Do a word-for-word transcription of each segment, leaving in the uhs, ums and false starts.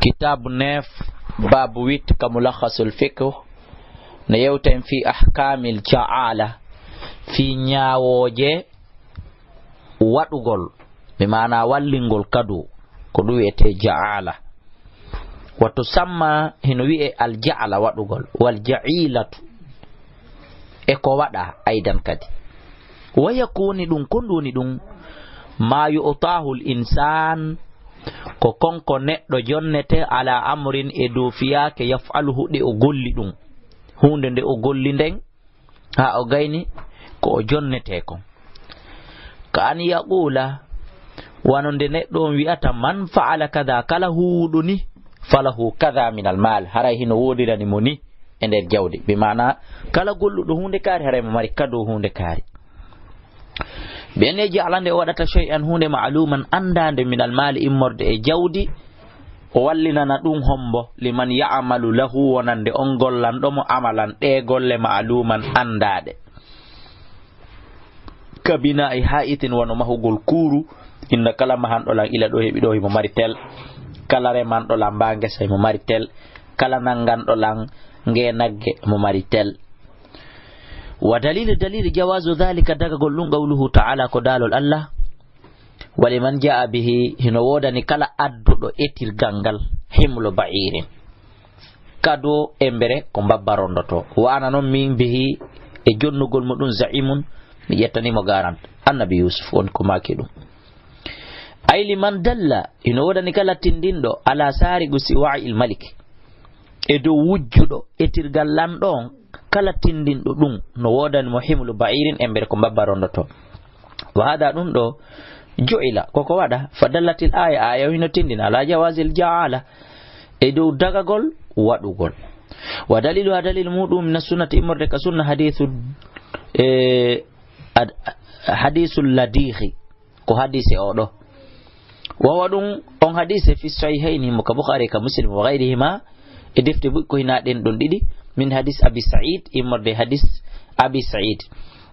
Kitaabu neuf, baabu huit, ka Mulakhasul Fiqh, no yewta en fii ahkaamil ja'ala, fii ñaawooje waɗugol, bi maanaa wallingol kadu, ko ɗum wi'etee ja'ala. Wa tusamma, hino wi'ee al ja'ala waɗugol, wal ja'ilatu, e ko waɗa aydan kadi. Wa yakuni ɗum, ko ɗum woni ɗum, ma yu'tahu l insaan, ko kon ko neɗɗo jonnete ala amrin e dow fiyaake yaf'aluhu ɗe o golli ɗum. Huunde nde o golli nden, haa o gayni ko o jonnetee kon. Ka an yaqula, wano nde neɗɗo on wi'ata, man fa'ala kada, kala huuɗo ni, falahu kada min al maal, haray hino woodirani mo ni e nder jawdi. Bi maana, kala golluɗo huunde kaari, haray mo mari kado huunde kaari. Bi an yaj'ala, nde o waɗata, shay'an, huunde, ma'luman, anndaande, min al maali, immorde e jawdi, o wallinana ɗum hombo, liman ya'malu lahu, wonande on gollanɗo mo amalan, ɗee golle, ma'luman, anndaaɗe. Ka binaa'i ha'itin, wano mahugol kuuru, inna kala mahanɗo lan ila ɗo heɓi ɗo himo mari tel, kala remanɗo lan mbaa ngesa himo mari tel, kala nannganɗo lan ngee nagge himo mari tel. Wa dalilu, dalili jawaazu dhalika, dagagol ɗum, qawluhu ta'ala, ko daalol Allah, wa liman jaa'a bihi, hino woodani kala adduɗo etirgal ngal, himlu ba'irin, kado embere ko mbabba rondotoo. Wa ana non min bihi, e jonnugol mo ɗum, za'imun, mi ƴettanii mo garant. Annabi Yusuf woni ko maaki ɗum. Ay liman dalla, hino woodani kala tindinɗo, ala saariqu siwa'il malik, e dow wujjuɗo etirgal lanɗo on, kala tindinɗo ɗum, no woodani mo himlu ba'irin embere ko mbabba rondotoo. Wa hada, ɗum ɗo, ju'ila, koko waɗa, fa dallatil aya, aya o hino tindina, ala jawazil ja'ala, e dow dagagol waɗugol. Wa dalilu, ha dalil muɗum, min sunnati, immorde ka sunna, hadisu, e, ad-, hadisul ladihi, ko hadise o ɗo. Wa huwa, ɗum on hadise, fi sahihayni, mo ka Bukhari ka Muslim, wa ghayrihima, e defte buy ko hinaa ɗen ɗon ɗiɗi, min hadis Abi Sa'id, immorde hadis Abi Sa'id.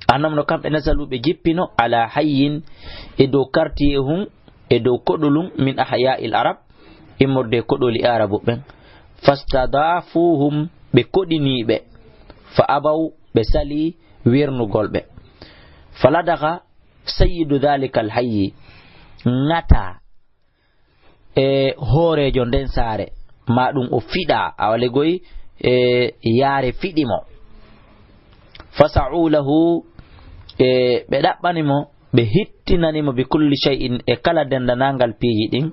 Annahum, no kamɓe, nazalu, ɓe jippino, ala hayyin, e dow kartiyehun, e dow koɗolun, min ahya'il arab, immorde koɗoli arabu ɓen. Fastadafuhum, ɓe koɗinii ɓe. Fa abaw, ɓe salii wernugol ɓe. Faladaga sayyidu dhalikal hayyi, ŋata, e hooreejo nden saare, maa ɗum o fiɗa, awa legoy, e yaare fiɗi mo. Fasa'u lahu, e ɓe ɗaɓɓani mo, ɓe hittinani mo, bi kulli shay'in, e kala denndanangal piiji ɗin,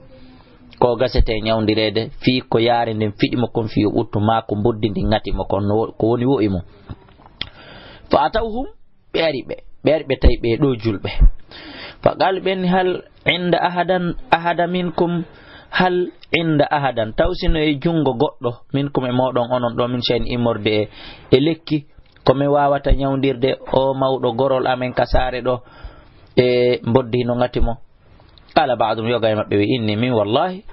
ko gasete ñawndireede, fii ko yaare nden fiɗi mo kon, fii o ɓuttu, maa ko mboddi ndin ŋati mo kon, no wo-, ko woni wo'i mo. Fa atawhum, ɓe ari ɓe, ɓe ari ɓe tawi ɓe ɗo julɓe. Fa qaalu, ɓen, hal inda ahadan, ahada minkum, hal inda ahadan, taw sino e junngo goɗɗo, minkum, e mooɗon onon ɗo, min shay'in, immorde e, e lekki, ko min waawata ñawndirde o mawɗo gorol amen ka saare ɗo, e mboddi hino ŋati mo. Qala ba'duhum, yoga e maɓɓe wi'i, inni, min wallahi,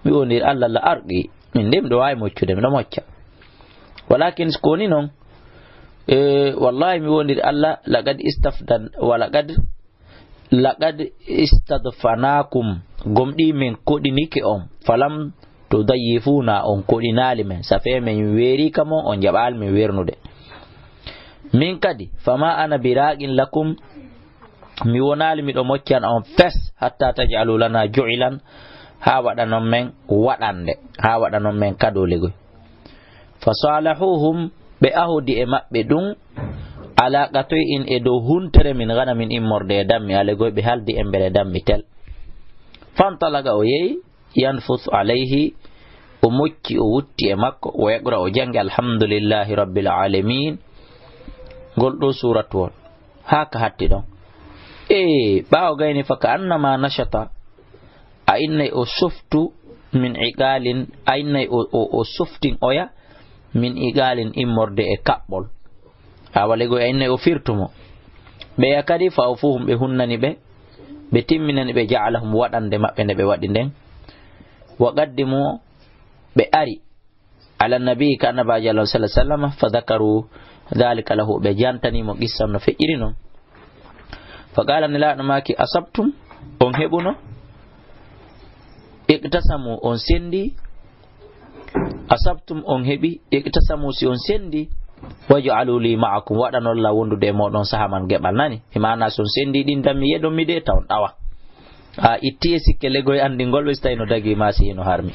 mi woniri Allah, la arqi, min de miɗo waawi moccude, miɗo mocca. Walakin, ko woni non, e, wallahi, mi woniri Allah, laqad istafdan, wa laqad, laqad istadfanakum, gomɗii min koɗinike on, falam tudayyifuna, on koɗinaali men, safee min weeriika mon, on jaɓaali min wernude. Min kadi, fama ana biraqin lakum, mi wonaali miɗo moccana on fes, hatta taj'alu lana ju'ilan, haa waɗanon men waɗande, haa waɗanon men kadoole goy. Fa salahuhum, ɓe ahodi e maɓɓe ɗum, ala qat'in, e dow huntere, min ghanamin, immorde e dammi, ale goy ɓe haldi embere dammi tel. Fantalaqa, o yehi, yanfus alayhi, o mocci, o wutti e makko, wa yaqra, o jangi, alhamdulillahi rabbil alamin. Ngol ɗo suuratu on. Haa ka hatti ɗon. E ɓaawo gayni, fa ka annama nashata, a innay o softu, min iqaalin, a innay o, o, o softin oya, min iqaalin, immorde e kaɓɓol. A wale goy, a innay o firtu mo. Ɓeya kadi, fa awfuhum, ɓe hunnani ɓe, ɓe timminani ɓe, ja'alahum, waɗande maɓɓe nde ɓe waɗi nden. Wa qaddimu, ɓe ari, ala nabi, ka annabaajo Allah, sallallahu alaihi wasallam, fa dhakaru dhalika lahu, ɓe jantani mo qissa on no feƴƴiri non. Fa qala, Nelaaɗo maaki, asabtum, on heɓuno, iqtasamu, on sendi, asabtum, on heɓi, iqtasamu, si on sendi, waj'alu li ma'akum, waɗanon lan wondude e mooɗon sahaman geɓal, nani? E maana, si on sendi ɗin dammi, yeɗon mi de, taw on ɗawa. A itti e sikke legoy anndingol ɓe si tawi no dagii ma si hino harmi.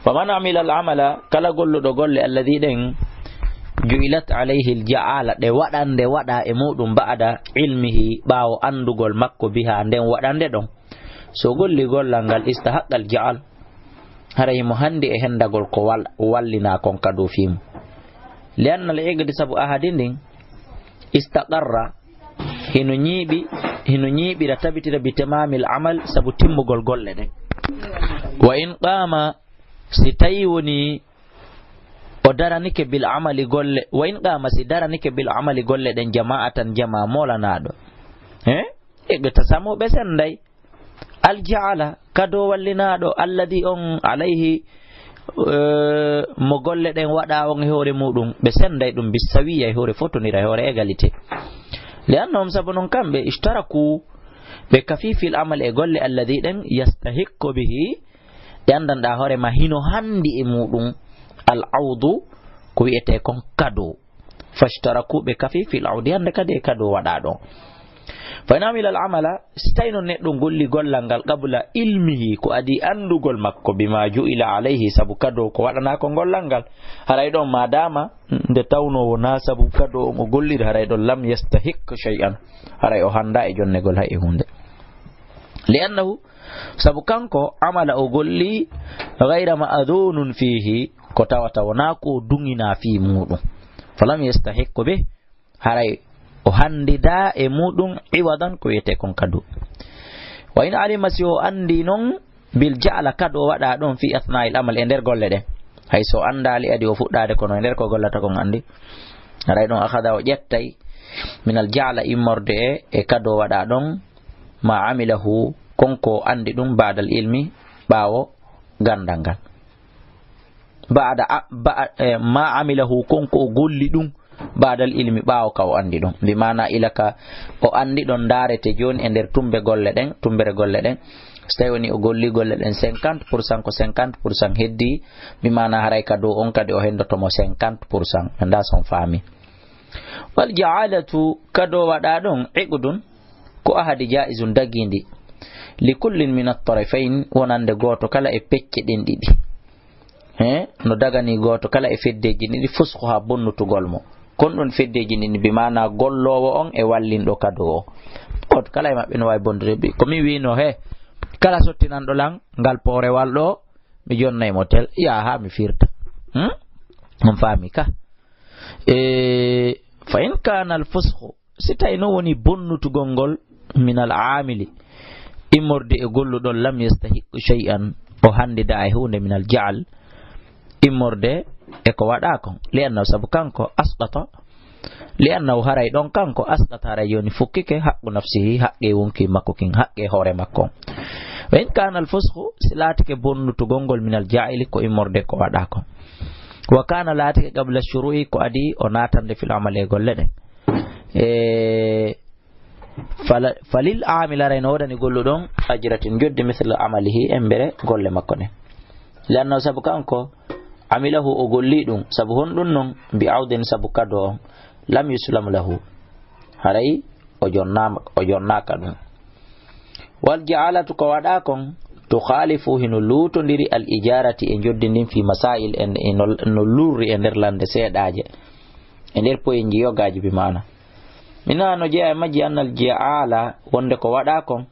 Faman amila al amala, kala golluɗo golle alladhi ɗen, ju'ilat alayhi al ja'ala, ɗe waɗande waɗa e muɗum ba'da ilmihi, ɓaawo anndugol makko biha nden waɗande ɗon. So golli gollal ngal istahaqqa al ja'al, haray himo handi e hendagol ko wal-, wallina kon kado fii mun. Li anna al iqdi, sabu ahadi ndin, istaqarra, hino ñiiɓi, hino ñiiɓira, tabitira bi tamamil amal, sabu timmugol golle ɗen. Wa in qaama, si tawi woni o daranike bil amali golle, wa in qaama, si daranike bil amali golle ɗen jama'atan, jamaa moolanaaɗo. He? Iqtasamu, ɓe senday. Al ja'ala, kado wallinaaɗo, alladhi on alayhi, eh, mo golle ɗen waɗa on e hoore muɗum, ɓe senday ɗum bissawiya e hoore fotondira, e hoore égalité. Li annahum, sabu non kamɓe, ishtaraku, ɓe kafi fil amal e golle alladhi ɗen yastahiqqu bihi, ɗe anndanɗa hoore ma hino handi e muɗum, al awdu, ko wi'ete kon kado. Fashtaraku, ɓe kafi fil awdi, hande kadi e kado waɗa ɗon. Fa in amila al amala, si tawi non neɗɗo golli gollal ngal qabla ilmihi, ko adi anndugol makko, bima ju'ila alayhi, sabu kado ko waɗanaa ko gollal ngal, haray ɗon ma dama nde tawno wona sabu kado on o golliri, haray ɗon lam yastahiq shay'an, haray o handa e jonnegol hay e hunde. Li annahu, sabu kanko, amala, o golli, ghayra ma'dhunun fihi, ko tawata wona ko duŋina fii muɗum. Falam yastahiq bih, haray o handida e muɗum iwadan, ko wi'ete kon kado. Wa in alima, si o andi non, bil ja'ala, kado waɗa ɗon, fi athna'il amal, e nder golle ɗen. Hay so andaali adi o fuɗɗaade kono e nder ko gollata kon andi. Haray ɗon akhadha, o ƴettay, minal ja'ala, immorde e, e kado waɗa ɗon, ma amilahu, kon ko andi ɗum, ba'dal ilmi, ɓaawo gandal ngal. Ba'da a-, ba-, eh, ma amilahu, kon ko o golli ɗum, ba'dal ilmi, ɓaawo ka o andi ɗum. Bi maana ila ka o andi ɗon ndaarete jooni e nder tumbe golle ɗen, tumbere golle ɗen. So tawi woni o golli golle ɗen cinquante pour cent, ko cinquante pour cent heddi, bi maana haray ka dow on kadi o hendoto mo cinquante pour cent. Nda son faami. Wal ja'alatu, kado waɗa ɗon, iqdun, ko ahadi jaizun dagindi. Li kullin min at-tarafayn, wonande gooto kala e pecce ɗen ɗiɗi. He, no dagani gooto kala e feddeeji ɗiɗi, fusquha, bonnutugol mo. Kon ɗon feddeeji ɗiɗi, bi maana golloowo on e wallinɗo kado o. Gooto kala e maɓɓe no waawi bondude, bi, ko mi wiino, he, kala sottinanɗo lan ngal poorewal ɗo, mi jonnay mo tel, yaa haa mi firta. Hmm? On faami ka? E, fa in kana al fusqu, si tawi non woni bonnutugol ngol, minal aamili, immorde e golluɗo, lam yastahiq shay'an, o handida e huunde, minal ja'al, immorde e ko waɗa kon, li annahu, sabu kanko, asqata, li annahu, haray ɗon kanko, asqata, haray jooni fukkike, haqqu nafsihi, haqqe wonki makko kin, haqqe hoore makko on. Wa in kana al fusqu, si laatike bonnutugol ngol, minal ja'ili, ko immorde ko waɗa kon. Wa kana, laatike, qabla shuru'i, ko adi o naatande, fil amali, e golle ɗen. E, fala-, falil aamil, haray no woodani golluɗo on, ajratun, jodde, mithla amalihi, embere golle makko ɗen. Li annahu, sabu kanko, amilahu, o golli ɗum, sabu honɗum non, bi awdin, sabu kado on, lam yuslam lahu, haray o jonnaama, o jonnaaka ɗum. Wal ja'alatu, ko waɗa kon, tukhalifu, hino luutondiri, al ijarati, e joddi ndin, fi masail, en, e no, no lurri e nder lande seeɗaaje, e nder poyenji yogaaji, bi maana. Minha, no jeyaa e majji, annal ja'ala, wonde ko waɗa kon,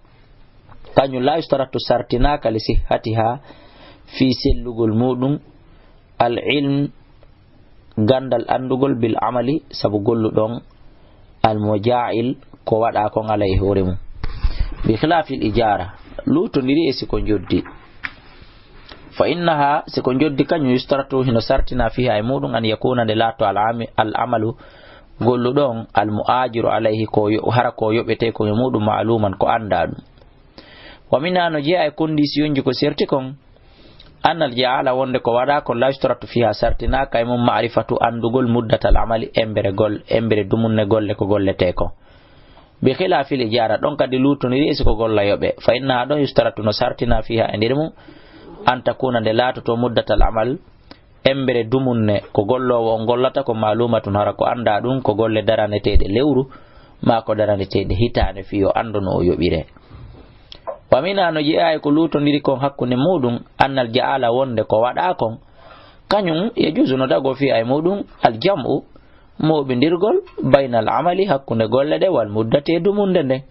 kañum, la yustaratu, sartinaaka, li sihhatiha, fii sellugol muɗum, al ilm, gandal, andugol, bil amali, sabu golluɗo on, al muja'il, ko waɗa kon, alay, e hoore mum. Bi khilafil ijara, luutondiri e si ko joddi. Fa innaha, si ko joddi kañum, yustaratu, hino sartina, fiha, e muɗum, an yakuna, nde laato, al ami-, al amalu, golluɗo on, al mu'ajiru alayhi, ko yo-, hara ko yoɓete ko e muɗum, ma'luman, ko anda ɗum. Wa minha, no jeyaa e kondisiyonji ko serti kon, annal ja'ala, wonde ko waɗa kon, la yustaratu fiha, sartinaaka e mum, ma'rifatu, andugol, muddatal amali, embere gol-, embere dumunne golle ko gollete kon. Bi khilafil ijara, ɗon kadi luutondiri e si ko golla yoɓe. Fa innaha, ɗon, yustaratu, no sartina, fiha, e nder mum, an takuna, nde laatoto, muddatal amal, Emmbere dumunne ko golloowo on gollata ko maaluumatun, hara ko anndaa ɗun ko golle daraneteeɗe lewru, maa ko daraneteeɗe hitaande fii yo anndu no o yoɓiree. Wa minhaa no jeyaa e ko luutondiri kon hakkunde muuɗun, annal ja'ala wonnde ko waɗaa kon, kañun yajuuzu no dagoo fii e muuɗun, al jam'u mooɓindirgol, baynal amali hakkunde golle ɗen, wal muddati e dumunde nden.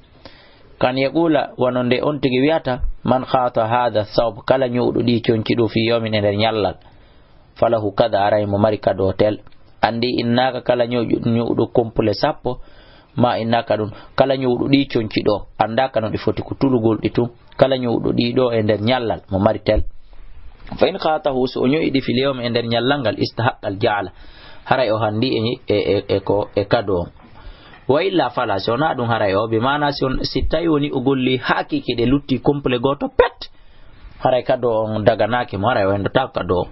Kan yaquula wano nde on tigi wi'ata, man khaata haadha thawb, kala ñu'uɗo ɗii conci ɗoo fii yawmin e nder ñallal, falahu kada, aray mo mari kadoo tel. Anndi innaaka kala ñu'uɗo, ñu'uɗo kompule sappo, maa innaaka ɗun, kala ñu'uɗo ɗii conci ɗoo, anndaaka no ɗi foti ko tulugol ɗi tun. Kala ñu'uɗo ɗii ɗoo e nder ñallal, mo mari tel. Fa in khaatahu, si o ñu'i ɗi fil yawmi e nder ñallal ngal, istahaqqal ja'ala, haray o hanndi e, e, e, e ko, e kadoo on. Wa illa fala, si wonaa ɗun haray o, bi maana si on, si tawi woni o golli haqiqi ɗe lutti complet gooto pet, haray kadoo on daganaaki mo, haray o henndotaako kadoo on.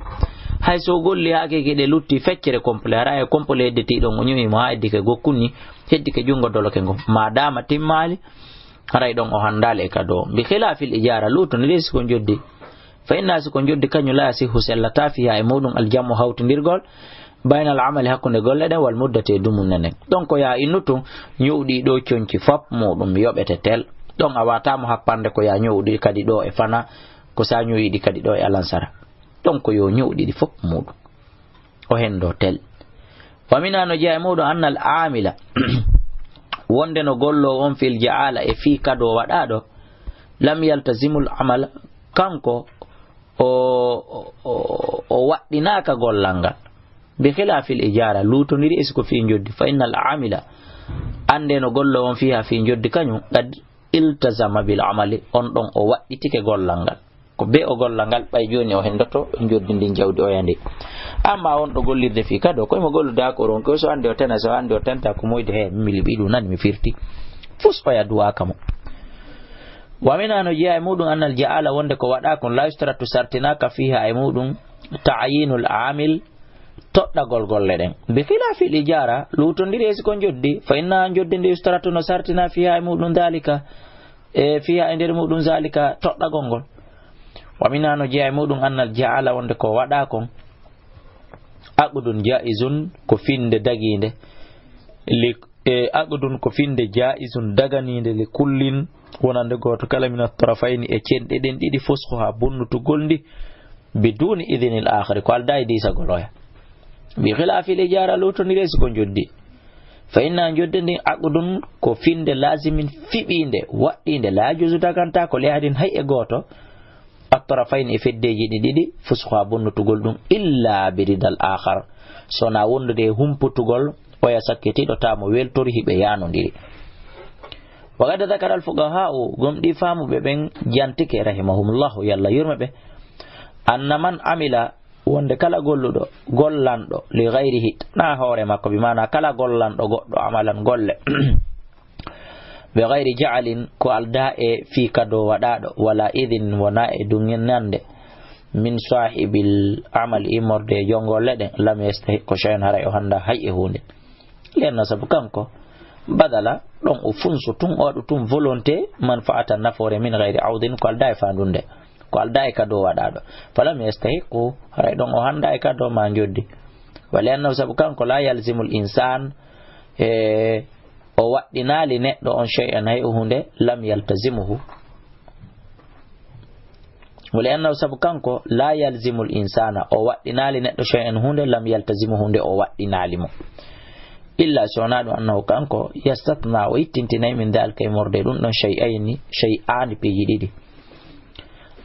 Hay so o golli haqiqi ɗe lutti feccere complet, haray e complet hedditii ɗon o ñu'i mo haa heddike gokkun ni, heddike junngo doloke ngon. Maadaama timmaali, haray ɗon o hanndaali e kadoo on. Bi khilaafil ijaara, luutondiri si ko njoddi. Fa inna, si ko njoddi kañun, laa yasihhu, sellataa, fiihaa, e muuɗum, al jam'u, hawtindirgol, baynal amali, hakkunde golle ɗen, wal muddati, e dumunne nden. Ɗon ko yaa innu tun, ñu'uɗi ɗoo conci fop muuɗum yoɓete tel. Ɗon a waawataa mo happande ko yaa ñu'uɗi kadi ɗoo e fana, ko si a ñu'ii ɗi kadi ɗoo e alansara. Ɗon ko yo ñu'uɗi ɗi fop muuɗum. O henndoo tel. Wa minhaa, no jeyaa e muuɗum, annal aamila, wonde no golloowo on, fil ja'ala, e fii kadoo waɗaaɗo, lam yaltazimul amala, kanko o, o, o, o waɗɗinaaka gollal ngal. Bi khilaafil ijaara, luutondiri e si ko fii njoddi, fa innal aamila, annde no golloowo on fiihaa fii njoddi kañun, qad iltazama bil amali, on ɗon o waɗɗitike gollal ngal. Ko bee o golla ngal, ɓay jooni o henndoto njoddi ndin, jawdi oya ndi. Amma on ɗo gollirde fii kadoo, ko himo gollude haa ko ronki, so anndi o tena, so anndi o tenta, ko moyde, he, mi liɓi ɗum, nani mi firti. Fus oya duwaaka mo. Wa minhaa, no jeyaa e muuɗum, annal ja'ala, wonde ko waɗaa kon, laa yustaratu, sartinaaka, fiihaa, e muuɗum, ta'yinul aamil, toɗɗagol golle ɗen. Bi khilaafil ijaara, luutondiri e si ko njoddi, fa inna njoddi ndi yustaratu no sartinaa fiihaa e muuɗum daalika, e fiihaa e nder muuɗum zaalika toɗɗagol ngol. Wa minhaa, no jeyaa e muuɗum, annal ja'ala, wonde ko waɗaa kon, aqdun jaa'izun, ko finnde dagiinde, li, e aqdun ko finnde jaa'izun daganiinde, li kullin, wonande gooto kala, min at-tarafayni, e cenɗe ɗen ɗiɗi, fuskhuhaa, bonnutugol ndi, biduuni idinil aakhari, ko aldaa e diisagol oya. Bi khilaafil ijaara, luutondiri e si ko njoddi. Fa inna njoddi ndin aqdun ko finnde laazimin fiɓiinde, waɗɗiinde, laa yajuuzu dagantaako li ahadin hay e gooto, at-tarafayni e feddeeji ɗi ɗiɗi, fuskhuhaa bonnutugol ɗum, illaa bi ridal aakhar, so wonaa wondude e humputugol oya sakkitiiɗo taa mo weltori hiɓe yaanondiri. Wa qad dhakara al-fuqahaa'u, gomɗii faamuɓe ɓen jantike, rahimahumullahu, yo Alla yurme ɓe, anna man amila, wonde kala golluɗo, gollanɗo, li ghayrihi, tanaa hoore makko, bi maana kala gollanɗo goɗɗo, amalan golle, bi ghayri ja'alin, ko aldaa e fii kadoo waɗaaɗo, wala idin, wonaa e duŋinande, min saahibil amal, immorde e jom golle ɗen, lam yastahiqqu shay'an, haray o hanndaa hay e huunde. Li'anna, sabu kanko, badala, ɗon o funso tun, o waɗu tun volonté, manfa'atan, nafoore, min ghayri awdin, ko aldaa e faandunde, ko aldaa e kadoo waɗaaɗo. Falam yastahiqqu, haray ɗon o hanndaa e kadoo maa njoddi. Wa li'annahu, sabu kanko, laa yalzimul insaan, e o waɗɗinaali neɗɗo on shay'an, hay huunde, lam yaltazimuhu. Wa li'annahu, sabu kanko, laa yalzimul insaana, o waɗɗinaali neɗɗo shay'an huunde, lam yaltazimuhu, nde o waɗɗinaali mo. Illa si wonaa ɗum, annahu, kanko, yastatna, o ittintinay, min daalika, e morde ɗum ɗon, shay'ayni, shay'aani, piiji ɗiɗi.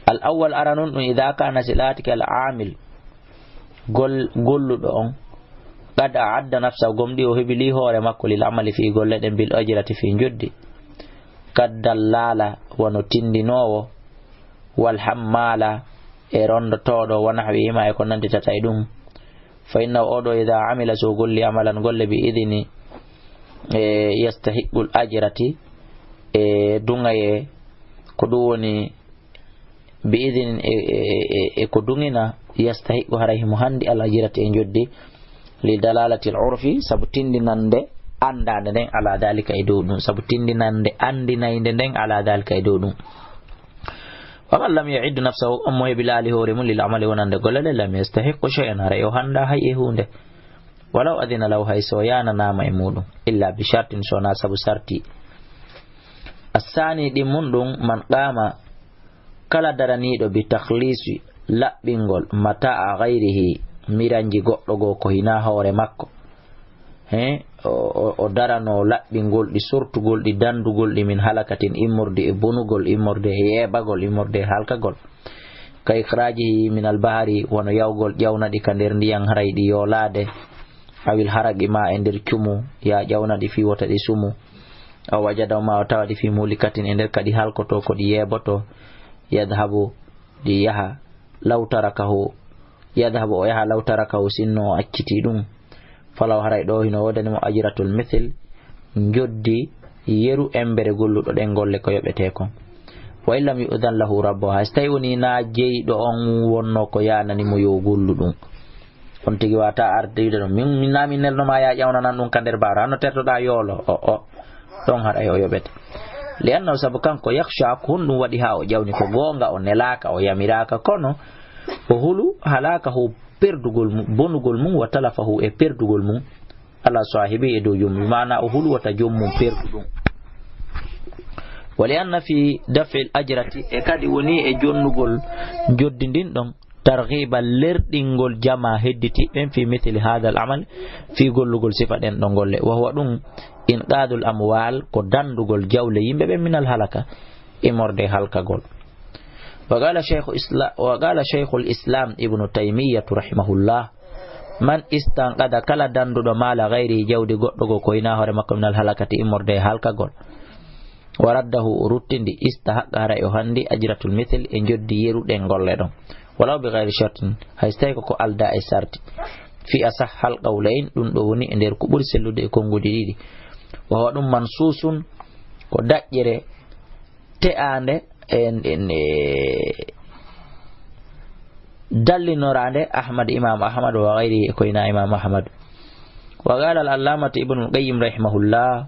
Al awwal, aranun ɗum, idaa kaana, si laatike, al aamil, gol-, golluɗo on, qad a'adda nafsahu, gomɗii o hebilii hoore makko, lil amali, fii golle ɗen, bil ajrati, fii njoddi, kad dallaala, wano tindinoowo, wal hammaala, e rondotooɗo, wa nahwihimaa, e ko nannditata e ɗum. Fa innahu, oo ɗoo, idaa amila, so o golli, amalan, golle, bi idini, e yastahiqqul ajrati, e duŋayee, ko ɗum woni, bi idin e, e, e, e ko duŋina, yastahiqqu, haray himo hanndi, al ajrati, e njoddi, li dalalatil urfi, sabu tindinande anndaande nden, ala dalika, e dow ɗum, sabu tindinande anndinaynde nden, ala dalika, e dow ɗum. ومن لم يعد نفسه, on mo hebilaali hoore mun, للعمل, wonande golle ɗen, لم يستحق شيئا, haray o hanndaa hay e huunde. ولو أذن له, hay so o yaananaama e muuɗum, إلا بشرط, so wonaa sabu sarti. الثاني, ɗimmun ɗum, من قام, kala daraniiɗo, بتخليص, laɓɓingol, متاع غيره, miranji goɗɗo goo ko hinaa hoore makko. He, o, o, o daranoo laɓɓingol ɗi, sortugol ɗi, dandugol ɗi, من هلكة, immorde e bonugol, immorde e yeebagol, immorde e halkagol. كإخراجه من البحر, wano yahugol ƴawna ɗi ka nder ndiyan, haray ɗi yoolaade. أو الغرق, maa e nder cumu, yaa ƴawna ɗi fii wota ɗi sumu. أو وجده, maa o tawa ɗi, في مهلكة, e nder ka ɗi halkotoo, ko ɗi yeebotoo. يذهب, ɗi yaha. لو تركه, يذهب, o yaha. لو تركه, sinno o accitii ɗum. فله, haray ɗoo hino woodani mo, أجرة المثل, njoddi yeru embere golluɗo ɗen golle ko yoɓetee kon. وإن لم يؤذن له ربه, hay so tawii wonii naa jeyɗo on wonnoo ko yaanani mo yo o gollu ɗum. On tigi waawataa arde wiide ɗum, "Min, min naa min nelno maa yaa ƴawnanan ɗum ka nder baaro, hanno tertoɗaa yoolo." O, o, ɗon haray o yoɓete. لأنه, sabu kanko, يخشى, ko honɗum waɗi haa o ƴawni? Ko goonga o nelaaka, o yamiraaka, kono o hulu, هلاكه, perdugol mum, bonugol mum, وتلفه, e perdugol mum, على صاحبه, e dow joom mum. Maanaa o hulu wota joom mum perdu ɗum. ولأن في دفع الأجرة, e kadi wonii e jonnugol njoddi ndin ɗon, ترغيبا, lerɗingol jamaa hedditiiɓe ɓen, في مثل هذا العمل, fii gollugol sifa ɗen ɗon golle. وهو ɗum, إنقاذ الأموال, ko dandugol jawle yimɓe ɓen, من الهلكة, immorde e halkagol. وقال شيخ إسلا-، وقال شيخ الإسلام ابن تيمية رحمه الله: من استنقذ, kala danduɗo, مال غيره, jawdi goɗɗo goo ko hinaa hoore makko, من الهلكة, immorde e halkagol. ورده, o ruttindi, استحق, haray o handi, أجرة المثل, e njoddi yeru ɗen golle ɗon. ولو بغير شرط, hay so tawii ko ko aldaa e sarti. في أصح القولين, ɗum ɗoo woni e nder ko ɓuri sellude e konnguɗi ɗiɗi. وهو ɗum, منصوص, ko daƴƴere te'aande, en, en, e, dallinoraande Ahmad, Imam Ahmad, وغيره, e ko hinaa Imam Ahmad. وقال العلامة ابن القيم رحمه الله: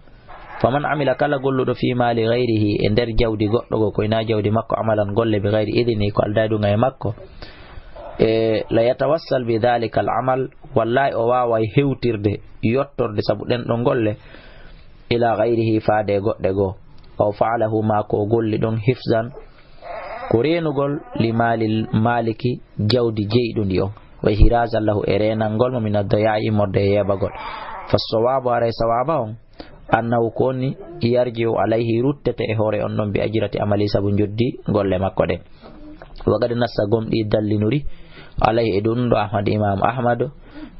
فمن عمل, kala golluɗo, في مال غيره, e nder jawdi goɗɗo goo, ko hinaa jawdi makko, عملا, golle, بغير إذنه, ko aldaa e ɗum e makko, e, ليتوصل بذلك العمل, wallaahi o waaway hewtirde, yottorde sabu ɗen ɗon golle, إلى غيره, faade e goɗɗe goo. أو فعله, maa ko o golli ɗon, حفظا, ko reenugol, لمال المالك, jawdi jeyɗundi on, وإحرازا له, e reenangol mo, من الضياع, immorde e yeebagol. فالصواب, haray sawaaba on, أنه, ko woni, يرجع عليه, ruttete e hoore on ɗon, بأجرة عمله, sabu njoddi golle makko ɗen. وقد نص, gomɗii dallinori, عليه, e ɗum ɗoo Ahmad, Imam Ahmad,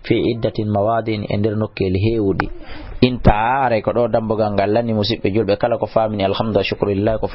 في عدة مواضع, e nder nokkeeli heewuɗi. انتهى, haray ko ɗoo dambugal ngal lanni, musiɓɓe julɓe, kala ko faamini, الحمد والشكر لله, ko